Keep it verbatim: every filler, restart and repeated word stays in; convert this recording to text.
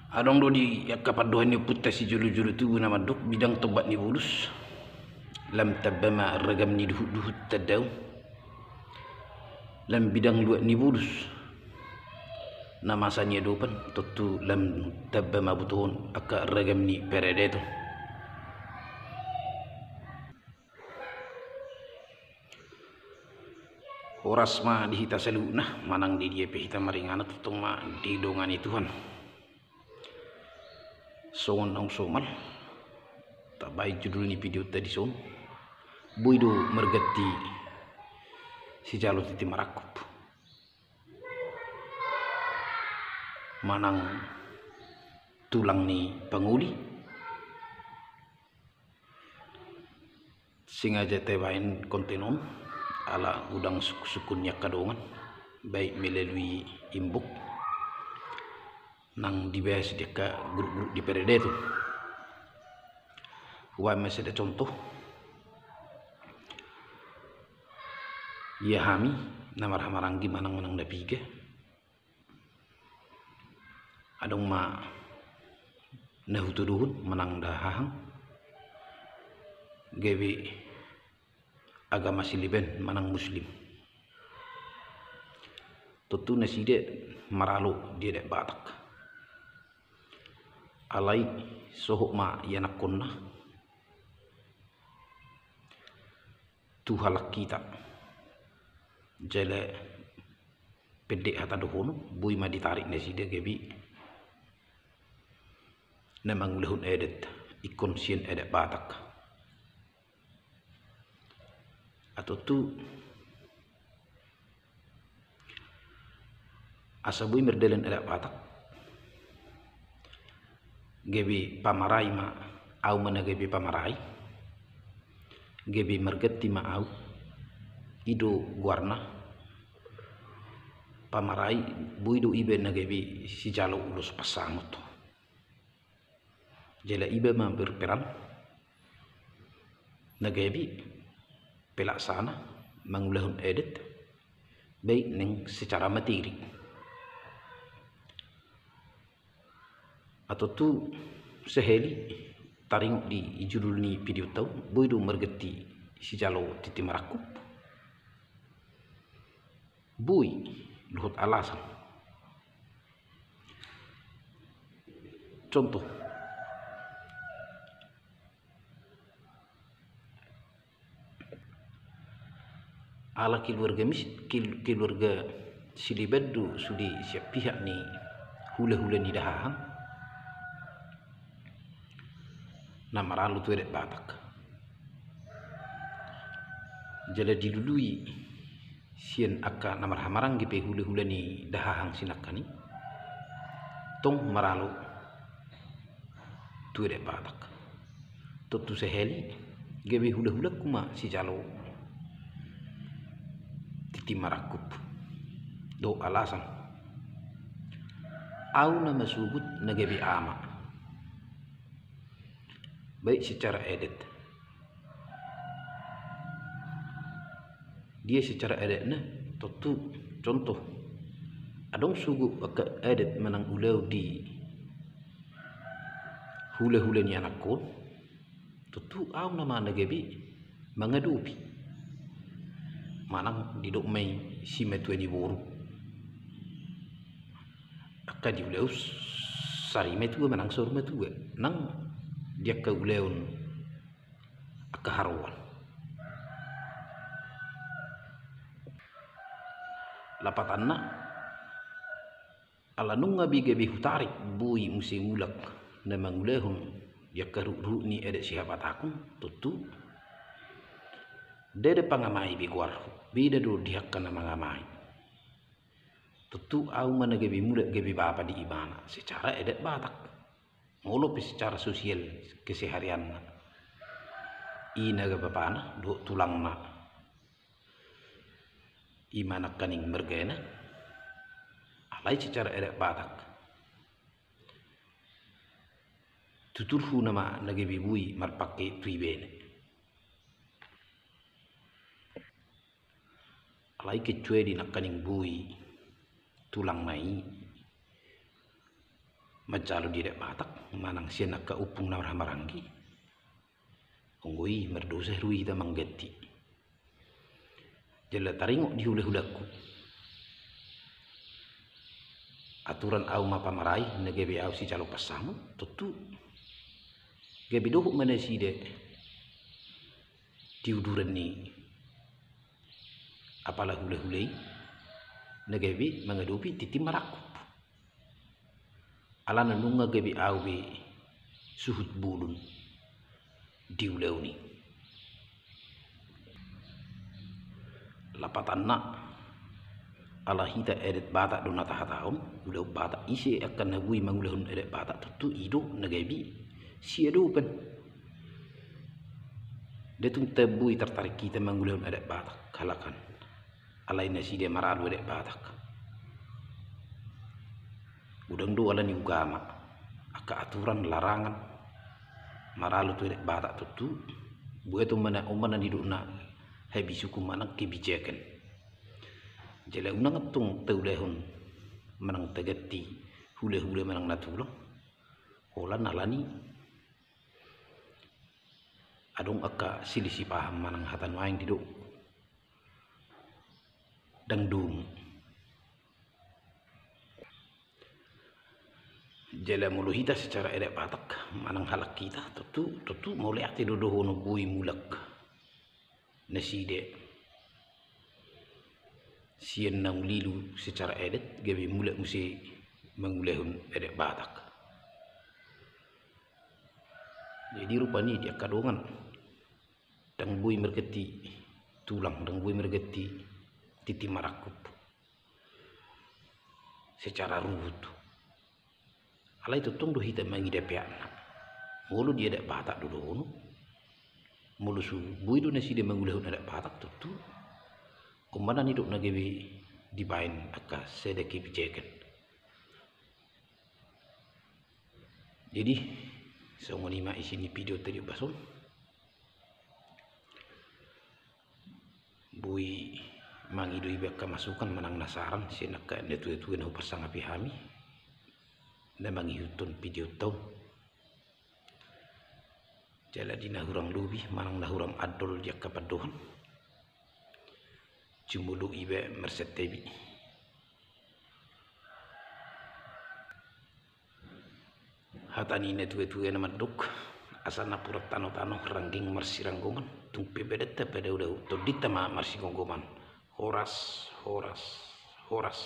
Adong do di angka pandohan ni ompunta sijolo-jolo tubu na mandok: bidang tombat ni bolus, lam tamba ma ragam ni duhut-duhut tandaon, lam bidang luat ni bolus na masa ni adopan, tontu lam tamba ma botohon angka ragam ni peredeton. Horas ma di hita saluhutna, manang di dia pe hita maringanan, tongtong ma didongani Tuhan. Songon naung somal, tabaen judul ni videonta dison: Boi do marganti sijalo tintin marangkup manang tulang ni pangoli. Sengaja tabaen konten on ala godang sungkun-sungkun ni angka dongan, baik melalui inbox nang dibahas di angka grup-grup di peredeton. Hubaen ma sada contoh. Ia hami na marhahamaranggi manang, manang na piga, adong ma na hutuduhon manang dahahang gabe agama Sileban manang Muslim. Tontu nasida maralo di adat Batak. Alai sohot ma ianakkonna tu halak hita. Jala pendek hata dohonon, boi ma ditarik nasida gabe na mangulahon adat ingkon sian adat Batak. Atontu asa boi mardalan adat Batak, gabe pamarai ma, au ma na gabe pamarai, gabe marganti ma au. I do goarna pamarai, boi do iba na gabe sijalo ulos pansangot. Jala iba ma berperan na gabe pelaksana mangulahon adat, baik nang secara materi. Atontu sahali taringot di judul ni videonta on, boi do marganti sijalo tintin marangkup. Boi, dohot alasan. Contoh, ala keluarga mis-, kel-, keluarga Sileban do sude sian pihak ni hulahula ni dahahang na maralo tu adat Batak. Jala dilului sian angka na marhahamaranggi pe hulahula ni dahahang sinangkani tong maralo tu adat Batak. Tontu sahali gabe hulahulangku ma sijalo tintin marangkup. Dohot alasan, au na masugut na gabe ama, baik secara adat. Dia secara adatna? Tontu, contoh, adong sogot angka adat manang ulaon di hulahula ni anakkon, tontu au nama na gabe mangadopi. Manang didok ma i simatua ni boru, angka di ulaon sarimatua manang saurmatua, nang di angka ulaon angka haroan. Lapatanna, ala nunga be gabe hutarik boi muse mulak na mangulahon di angka ruhutruhut ni adat sihabatahon, tontu ndada pangamai be goarhu, beda do di angka na mangamai. Tontu au ma na gabe mulak gabe bapa di ibana secara adat Batak. Molo pe secara sosial keseharianna, ina ga bapana dohot tulangna, i ma nangkaning margana. Alai secara adat Batak, tuturhu nama na gabe boi marpangke tu ibana. Alai kecuali nangkaning boi tulangna i manjalo di adat Batak manang sian angka ompung na marhahamaranggi. Anggo i mardosa do hita mangganti. Jala taringot di hulahulangku, aturan ahu ma pamarai na gabe ahu sijalo pansamotan, tontu gabe dohot ma nasida di uduran ni apala hulahula i na gabe mangadopi tintin marangkup. Alana nunga gabe ahu be suhut bolon di ulaon i. Lapatanna, ala hita adat Batak do na tahatahon, ulaon Batak, ise angka na boi mangulahon adat Batak, tontu i do na gabe siadopan. Nda tung tabo i tartarik hita mangulahon adat Batak, halak an. Alai nasida maralu adat Batak. Godang do ala ni ugama, angka aturan, larangan, maralu tu adat Batak, tontu buat on ma na, on ma na nidokna habisuhon manang kebijakan. Jala unang antong taulahon manang taganti hulahula manang na tulang, holan ala ni adong angka silisih paham manang hata nuaeng didok dangdung. Jala molo hita secara adat Batak manang halak hita, tontu, tontu mauliate do dohonon boi mulak nasida sian na ulilu secara adat gabe mulak muse mangulahon adat Batak. Jadi rupani di angka dongan, ndang boi marganti tulang, ndang boi marganti tintin marangkup secara ruhut. Alai tongtong do hita mangida peakna. Molo di adat Batak do dohonon, molo so boi do nasida mangulahon adat Batak, tontu on ma na nidok na gabe dibaen angka sada kebijakan. Jadi songon i ma isi ni video ta di ombas on. Boi mangido iba angka masukan manang na saran sian angka na tuatua na huparsangapi hami na mangihuthon video ta on. Jala di na hurang lobi manang na hurang andol di angka pandohan, jumolo iba marsantabi. Hata ni na tuatua na mandok, asa napuran tanotano rangging marsiranggongan, tung pe badanta padaodao, tondinta ma marsigomgoman. Horas, horas, horas.